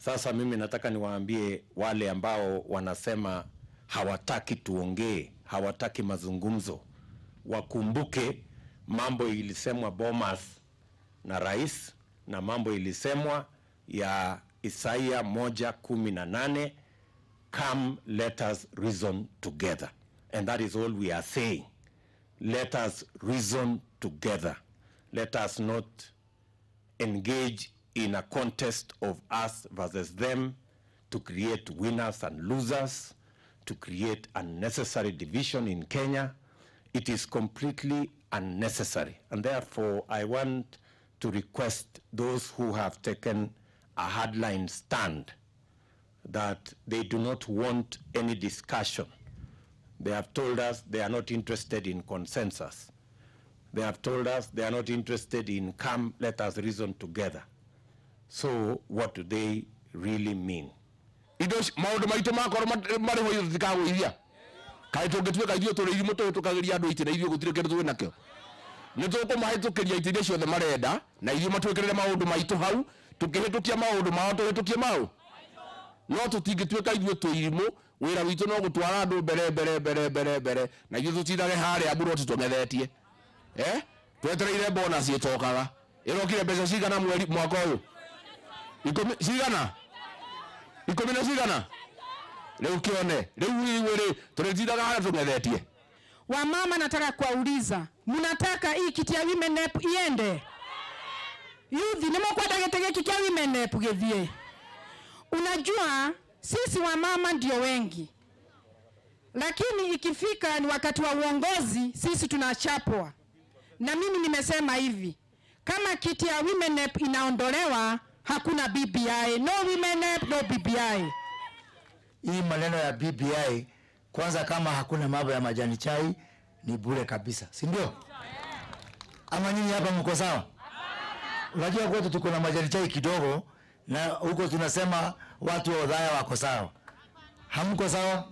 Sasa mimi nataka niwaambie wale ambao wanasema hawataki tuongee, hawataki mazungumzo, wakumbuke mambo ilisemwa Bomas na rais na mambo ilisemwa ya Isaiah 1:18, come let us reason together. And that is all we are saying. Let us reason together. Let us not engage in a contest of us versus them to create winners and losers, to create unnecessary division in Kenya. It is completely unnecessary. And therefore, I want to request those who have taken a hardline stand that they do not want any discussion. They have told us they are not interested in consensus. They have told us they are not interested in come, let us reason together. So what do they really mean? Indo maundu maitu makorwo marĩ ho ithuĩ tũtikagũithia. Kaĩ tũngĩtuĩka ithuĩ tũrĩ irimũ tũhĩtũkagĩria andũ itĩ na ithuĩ gũtirĩ kĩndũ twĩ nakĩo. Nĩ tũkũmahĩtũkĩria itĩ iria ciothe marenda na ithuĩ matwĩkĩrĩre maũndũ maitũ hau, tũkĩhĩtũkia maũndũ mao tũhĩtũkie mao. No tũtingĩtuĩka ithuĩ twĩ irimũ, wĩra witũ no gũtwara andũ mbere mbere mbere mbere mbere na ithuĩ tũtindage harĩa mburoti tũng'ethetie. Twetereire bonus ĩtokaga. Ĩrokire mbeca cigana mweri mwaka ũyũ? Ikũmi cigana? Ikũmi na cigana? Rĩu kĩone, rĩu ithuĩ tũrĩtindaga harĩa tũng'ethetie. Wamama nataka kuwauliza, mnataka hii kiti ya Women Rep iende? Youth, nimekwenda gĩtĩ gĩkĩ kĩa Women Rep gĩthiĩ. Unajua sisi wamama ndio wengi, lakini ikifika ni wakati wa uongozi sisi tunachapwa. Na mimi nimesema hivi, kama kiti ya Women Rep inaondolewa hakuna BBI. No Women Rep, no BBI. Hii maneno ya BBI kwanza, kama hakuna mambo ya majani chai ni bure kabisa, si ndio? Ama nyinyi hapa mko sawa? Unajua kwetu tuko na majani chai kidogo, na huko tunasema watu wa Othaya wako sawa. Hamko sawa?